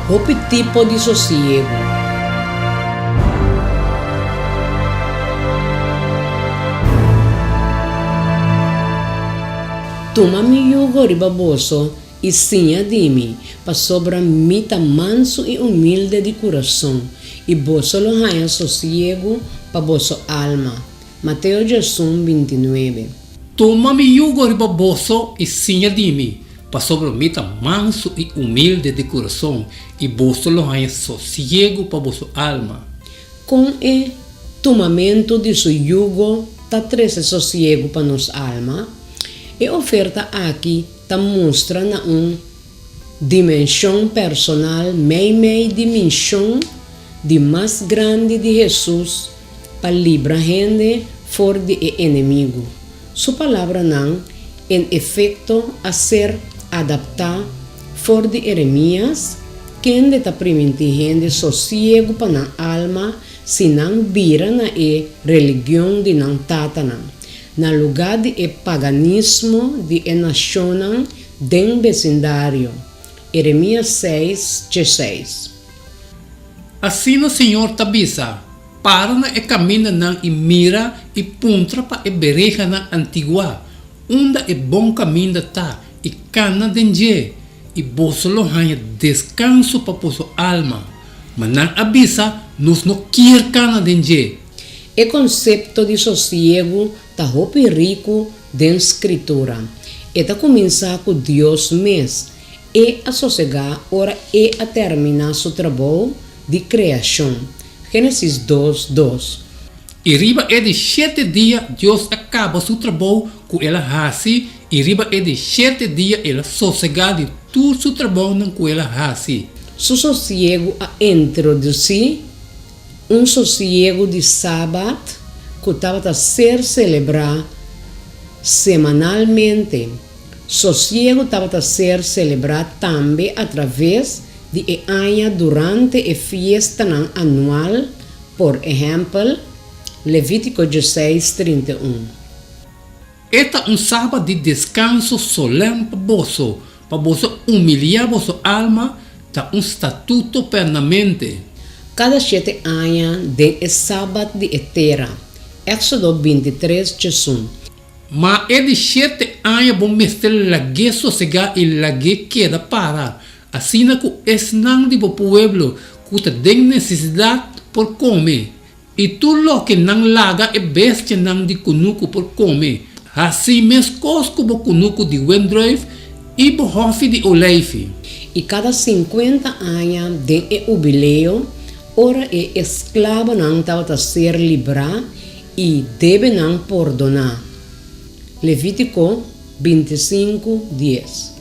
hopi tipo di sosiegu. Tuma mi yugo riba boso i siña di mi, pasobra mi ta mansu i humilde di kurason, i boso lo haña sosiegu pa boso alma. Mateo 11, 29. Tuma mi yugo riba boso i siña di mi, pasobra mi ta mansu i humilde di kurason, i boso lo haña sosiegu pa boso alma. Kon e tumamentu di su yugo ta trese sosiegu pa nos alma? E oferta aki ta mustra na un dimenshon personal meimei di mishon di mas grandi di Hesus pa libra hende for di e enemigu. Su palabranan, en efekto, a ser adaptá for di Eremías, kende ta primintí hende sosiegu pa nan alma si nan bira na e religion di nan tatanan, na lugá di e paganismo di e nashonnan den besindario. Eremías seis, dieseis. Asina Señor ta bisa, Para na e kamindanan i mira i puntra pa e berehanan antiguá, unda e bon kaminda ta, i kana den dje, i boso lo haña deskanso pa boso alma. Ma nan a bisa, Nos no kier kana den dje. E konsepto di sosiegu ta hopi riku den Skritura. E ta kuminsá ku Dios mes. E a sosegá ora E a terminá Su trabou di kreashon. Génesis dos, dos. I riba e di shete dia Dios a kaba Su trabou ku El a hasi, i riba e di shete dia El a sosegá di tur Su trabounan ku El a hasi. Su sosiegu a introdusí un sosiegu di Sabat ku tabata ser selebrá semanalmente. Sosiegu tabata ser selebrá tambe atraves di e aña durante e fiestanan anual, por ehèmpel, Levítiko dieseis, 31. E ta un Sabat di deskanso solèm pa boso, pa boso umiliá boso alma, ta un statuto pernamente. Kada shete aña den e Sabat di e tera. Éksodo 23, 11. Ma e di shete aña bo mester lag'é sosegá i lag'é keda para, asina ku esnan di bo pueblo ku ta den nesesidat por kome, i tur loke nan laga e bestianan di kunuku por kome. Hasi meskos ku bo kunuku di wendrùif i bo hòfi di oleifi. I kada sinkuenta aña den e hubileo, ora e esklabonan tabata ser librá I debe nan pordoná. Levítiko 25, dies.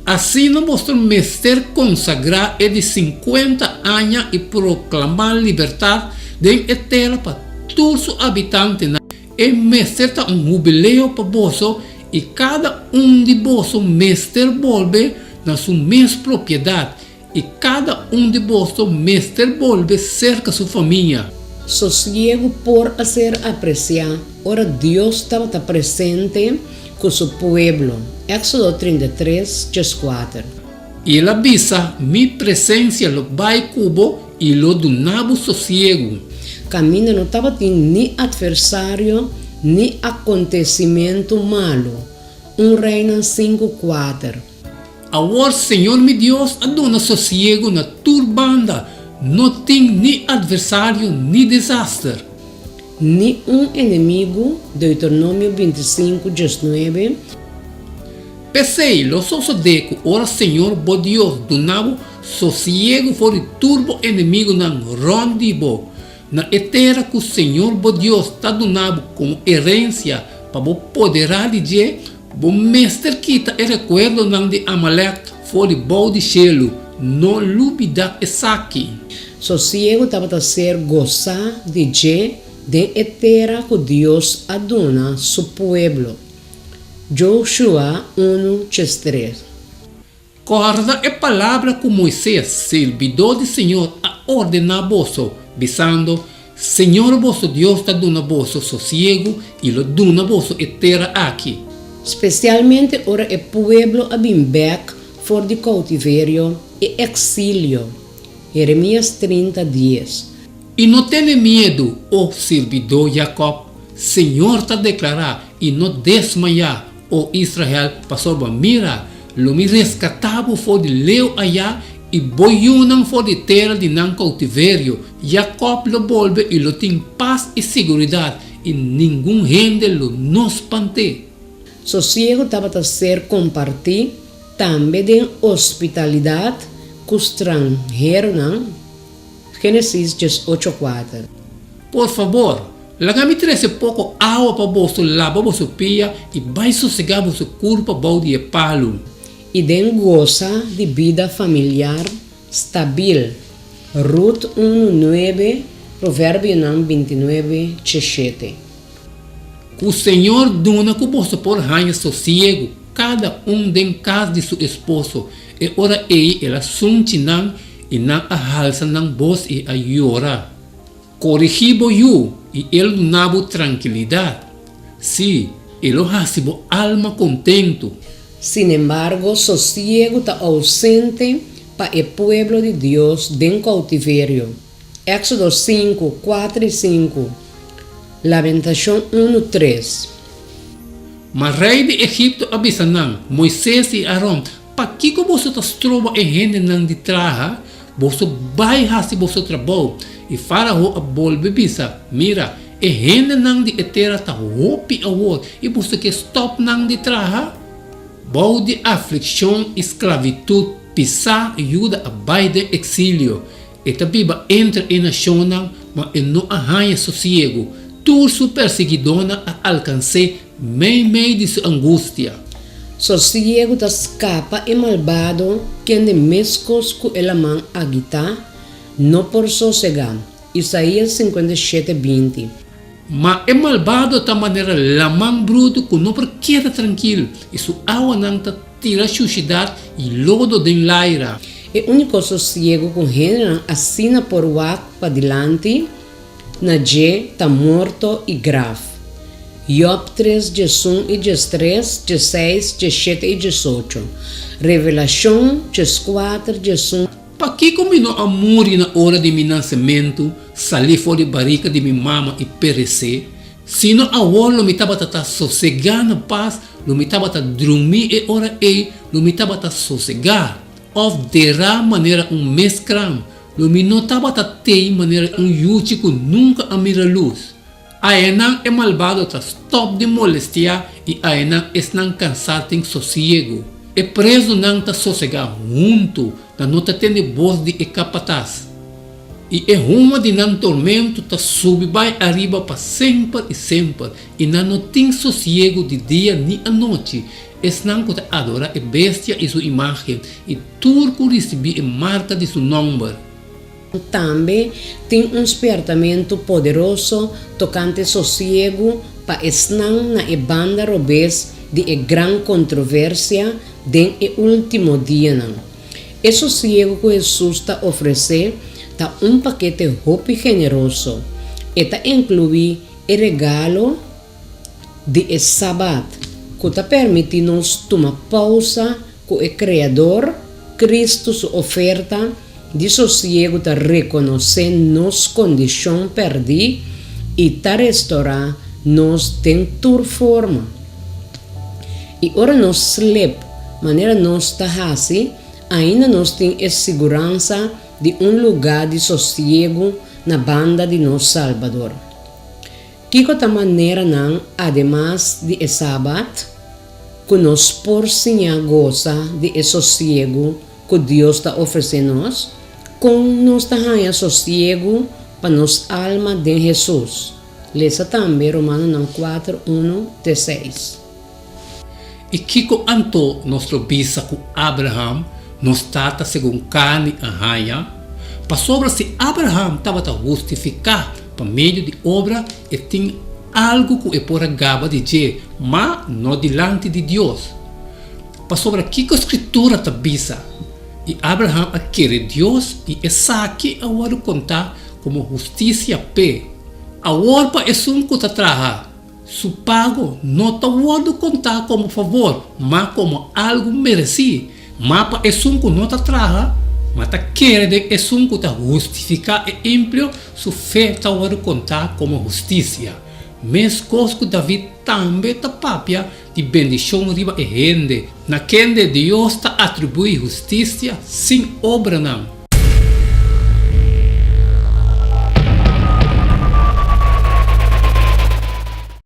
Asina boso mester konsagrá e di sinkuenta aña i proklamá libertat den e tera pa tur su abitantenan. E mester ta un hubileo pa boso i kada un di boso mester bolbe na su mes propiedat I kada un di boso mester bolbe serka su famia. Sosiegu por a ser apresiá ora Dios tabata presente ku su pueblo, Éksodo 33, 14. I el a bisa, Mi presensia lo bai ku bo i lo duna bo sosiegu. Kaminda no tabatin ni atversario ni akontesimentu malu, Un Reinan sinku, kuater. Awor Señor mi Dios a duna sosiegu na tur banda, no tin ni adversario ni desaster. Ni un enemigu, Deuteronomio 25, 19. P'esei lo sosodé ku ora Señor bo Dios duna bo sosiegu for di tur bo enemigunan rònt di bo, na e tera ku Señor bo Dios ta duna bo komo erensia pa bo poderá di dje, Bo mester kita e rekuerdonan di Amalek for di bou di shelu, no lubidá esaki. Sosiegu tabata ser gosá di dje den e tera ku Dios a duna su pueblo. Joshua unu chestres. Kòrda e palabra ku Moises, sirbidó di señor, a ordená boso, bisando, Señor boso Dios ta duna boso sosiegu i lo duna boso e tera aki. Spesialmente ora e pueblo a bin bèk for di koutiverio. e eksilio. Jeremias 30, dies. I no tene miedu, o sirbidó Jakòb, Señor ta deklará, i no desmayá, o Israel, pasobra mira, lo mi reskatá bo for di leu ayá i bo yunan for di tera di nan koutiverio. Jakòb lo bolbe i lo tin pas i siguridat, i ningun hende lo no spant'é. Sosiego tabata ser kompartí tambe den hospitalidat ku stranheronan, Génesis 18, kuater. Por fabor, laga mi trese poko awa pa boso laba boso pia i bai sosegá boso kurpa bou di e palu. I den gosa di bida familiar stabil, Rut unu, nuebe, Proverbionan bintinuebe, dsheshete. Ku Señor duna ku boso por haña sosiegu, kada un den kas di su esposo. E ora ei el a sunchi nan i nan a halsa nan bos i a yora. Korigí bo yu, i e lo duna bo trankilidat. Sí, e lo hasi bo alma kontentu. Sinembargo, sosiegu ta ousente pa e pueblo di Dios den koutiverio. Éksodo sinku, kuater i sinku, Lamentashon unu, tres. Ma rei di Egipto a bisa nan, Moises i Aron, Pakiko boso ta stroba e hendenan di traha? Boso bai hasi boso trabou. I Fárao a bolbe bisa, Mira, e hendenan di e tera ta hopi awor, i boso ke stòp nan di traha? Bou di aflikshon i sklavitut pisá Juda a bai den eksilio. E ta biba entre e nashonnan, ma e no a haña sosiegu. Tur su persiguidónan a alkans'é meimei di su angustia. Sosiegu ta skapa e malbado kende meskos ku e laman agitá no por sosegá. Isaías 57, 20. Ma e malbado ta manera laman brutu ku no por keda trankil, i su awanan ta tira shushidat i lodo den laira. E úniko sosiegu ku hendenan asina por wak padilanti na dje ta morto i graf. Job tres, 11 i 13, 16, 17 i 18, Revelashon 14, 11. Pakiko mi no a muri na ora di mi nasementu, salí for di barika di mi mama i peresé? Sino awor lo mi tabata ta sosegá na pas, lo mi tabata drumí e ora ei, lo mi tabata sosegá, òf derá manera un meskram, lo mi no tabata tei manera un yuchi ku nunka a mira lus. Aenan e malbado ta stòp di molestiá i aenan esnan kansá tin sosiegu. E prezunan ta sosegá huntu, nan no ta tende bos di e kapatas. I e huma di nan tormentu ta subi bai ariba pa semper i semper, i nan no tin sosiegu di dia ni anochi, esnan ku ta adorá e bestia i su imágen, i tur ku risibí e marka di su nòmber. Tambe tin un spièrtamentu poderoso tokante sosiegu pa esnan na e banda robes di e gran kontroversia den e último dianan. E sosiegu ku Hesus ta ofresé ta un pakete hopi generoso. E ta inkluí e regalo di e Sabat, ku ta permití nos tuma pousa ku e Kreador, Kristu su oferta di sosiegu ta rekonosé nos kondishon pèrdí i ta restorá nos den tur forma. I ora nos slep manera nos ta hasi, ainda nos tin e siguransa di un lugá di sosiegu na banda di nos Salbador. Kiko ta maneranan ademas di e Sabat ku nos por siña gosa di e sosiegu ku Dios ta ofresé nos? Kon nos ta haña sosiegu pa nos alma den Hesus? Lesa tambe Romanonan kuater, unu te seis. I kiko anto nos lo bisa ku Abraham, nos tata segun karni, a haña? Pasobra si Abraham tabata hustifiká pa medio di obra, e tin algu ku e por a gaba di dje, ma no dilanti di Dios. Pasobra kiko Skritura ta bisa? I Abraham a kere Dios, i esaki a wòrdu kontá komo hustisia p'e. Awor pa esun ku ta traha, su pago no ta wòrdu kontá komo favor, ma komo algu meresí. Ma pa esun ku no ta traha, Ma ta kere den esun ku ta hustifiká e impio, su fe ta wòrdu kontá komo hustisia. Meskos ku David tambe ta papia di bendishon riba e hende na kende Dios ta atribuí hustisia sin obranan.